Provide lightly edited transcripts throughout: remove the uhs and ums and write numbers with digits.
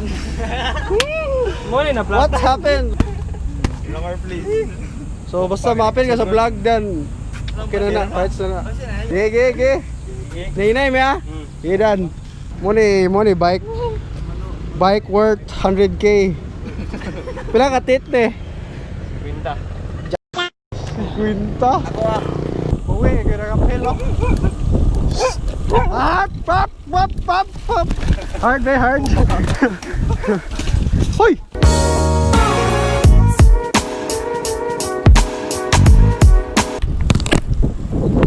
Naplatan. Mo ni na What happened? Longer, please. So basta ma-appeal ka sa vlog dan. Okay na na, fights na na. Ge ge ge. Nainay me ah. Ge dan. Mo ni bike. Bike worth 100K. Pila ka tit ne? Kwinta. Kwinta. Ako ah. Uwi, kaya nakapil oh. Ah, pop, pop, pop, pop. Hard, very hard. Hoy!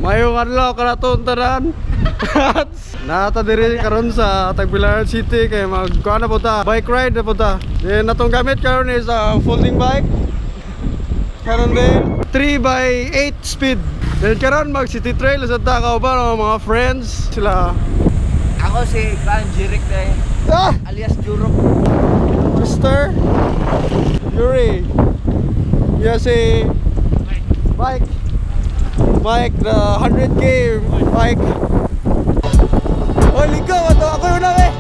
Mayong adlaw kanaton tanan. Nata diri karon sa Tagbilaran City kay mag kuan na po ta, bike ride na po ta. Then atong gamit karon is a folding bike. Karon din 3 by 8 speed. Then karon mag city trail sa ta kauban ang mga friends sila. Ako si Klan Jirik na eh. Ah! Alias Jurok. Mr. Yuri. Yeah, si Mike. Mike, the 100K bike. Oh, ligaw! Ato, ako yun lang eh!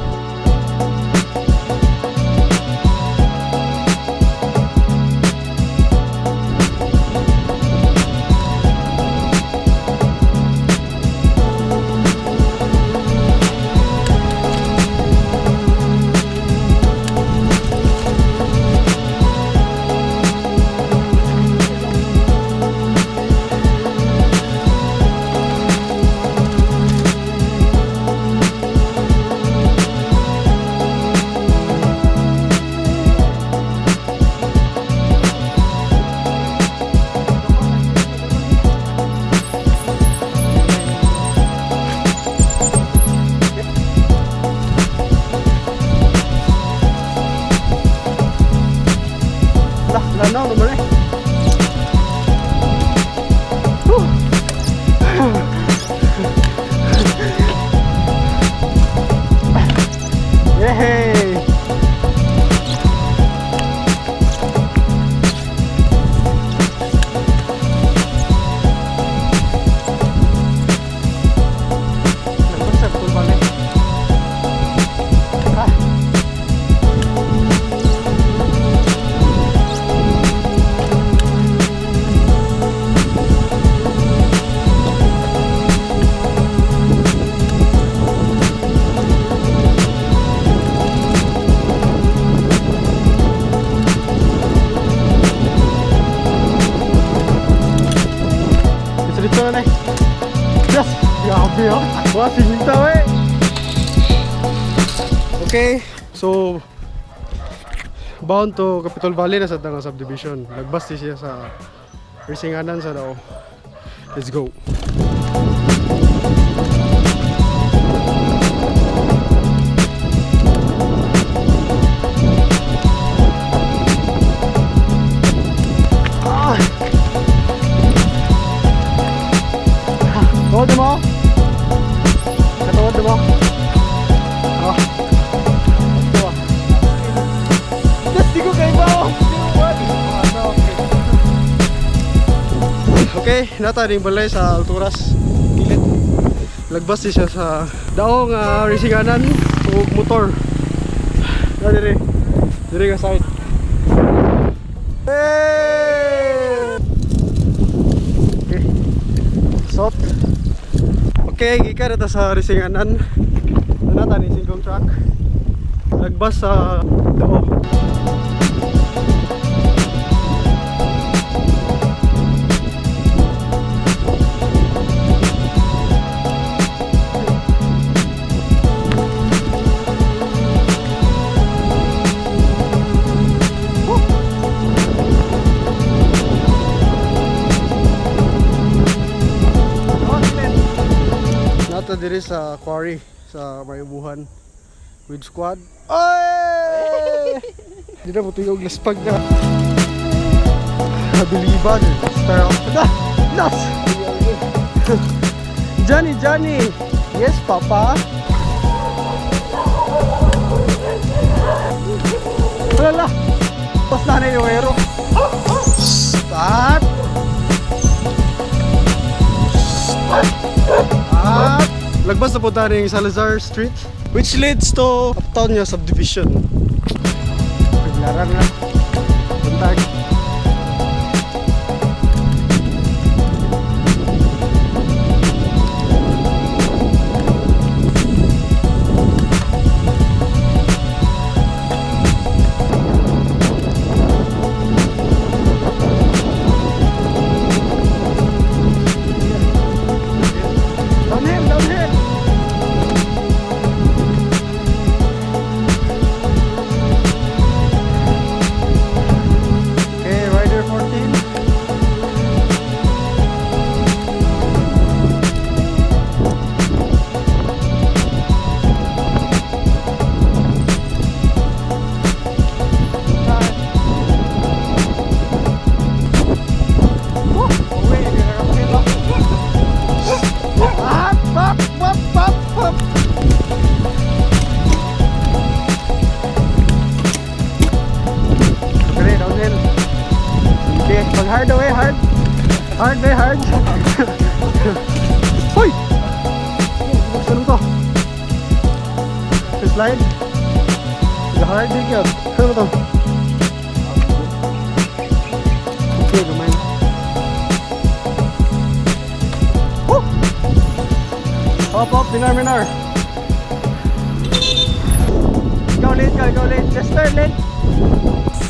Lah, lanaw naman eh. Whew. Yay! Nagbasa ko balik. Ah. Dito-dito na eh. Yes! Grabe oh! Wah, sinita eh! Okay, so bound to Capitol Valley na sa Tanga Subdivision. Nagbas di siya sa Risinganan sa Dao. Let's go! Ah! Tuod mo? Katuod mo? Oh. Ito ah. Yes, di ko kay ba? Okay, nata rin balay sa Alturas. Pilit. Lagbas di siya sa daong risinganan ug motor. Na dire. Dire ka side. Hey! Okay. Sot. Okay, gikan na ta sa Risinganan. Ano ta ni singkong truck. Lagbas sa dao. Nata diri sa quarry sa Mayubuhan with squad. Oy! Di na mo tuyog laspag na. Nabiliban. Star of Ah! Nas! Johnny, Johnny! Yes, Papa! Wala! Basta na yung hero. Start! At lagbas na po tayo ng Salazar Street. Which leads to Uptown nga subdivision. Tagbilaran na. Buntag. Downhill, downhill. Okay, rider 14. Woo! Uwi, pinaka-pilo. Up, up, up, up, up. Okay, downhill. Okay, pag hard away, hard. Hard way, hard. Hoy! Buksan mo to. Slide. The hard din yun. Ano to? Okay, gamay na. Woo! Hop, hop, minar, minar. Ikaw late ka, ikaw late. Chester, late.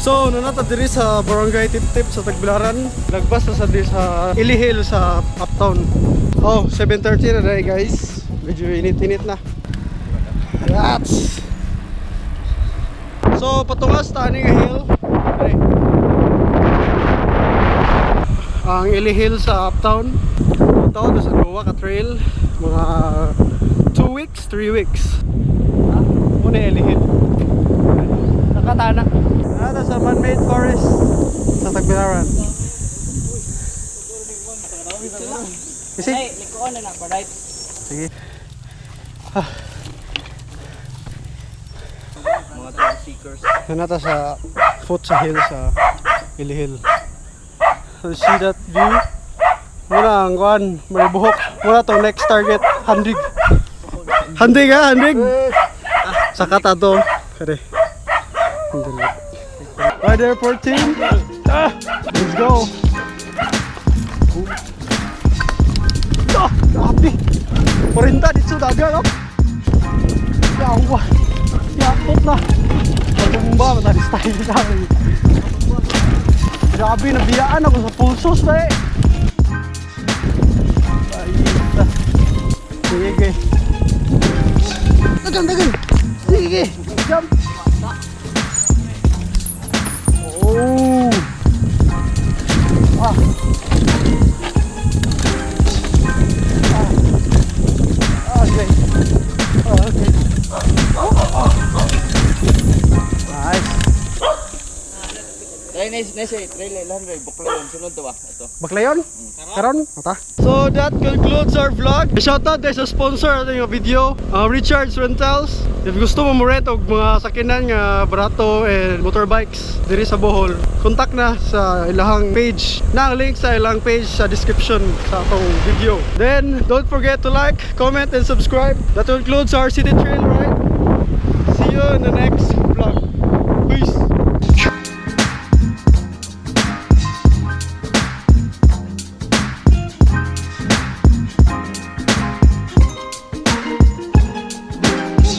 So, nanata diri sa Barangay Tip-Tip sa Tagbilaran. Lagbas na sa diri sa Ili Hill sa Uptown. Oh, 7:30 na dahil, guys. Medyo init-init na. That's. So, patungas ta ani nga hill. Diri. Ang Ili Hill sa Uptown. Ito, sa duwa ka trail. Mga 2 weeks, 3 weeks. Muna Ili Hill. Nakatana. Nata sa man-made forest sa Tagbilaran. Kasi, Ay, likuan na na, pa right. Sige. Mga trail seekers. Nanata sa foot sa hill sa Ili Hill. So, see that view? Muna ang kuan, may buhok. Muna to next target, handig. Handig ha, handig. Sa kata to. Kare. Rider 14. Ah, let's go. Ah, grabe. 40 dito daga, no? Yawa. Yakot na. Patumba, matari style sa akin. Grabe, nabiyaan ako sa pulsos ba eh. Ay, sige, sige. Dagan, dagan. Sige, jump. Oh. Ah. Ah. Okay. Oh, okay. Oh. Nice. Try nice, nice eh. Trail eh. Lahat eh. Buklayon. Sunod to ba? Ito. Baclayon? Karon? Mata. So that concludes our vlog. Shoutout dahil sa sponsor ating video, Richard's Rentals. If gusto mo mo rent og mga sakinan nga barato and motorbikes diri sa Bohol, contact na sa ilahang page. Na ang link sa ilang page sa description sa atong video. Then don't forget to like, comment and subscribe. That concludes our city trail ride.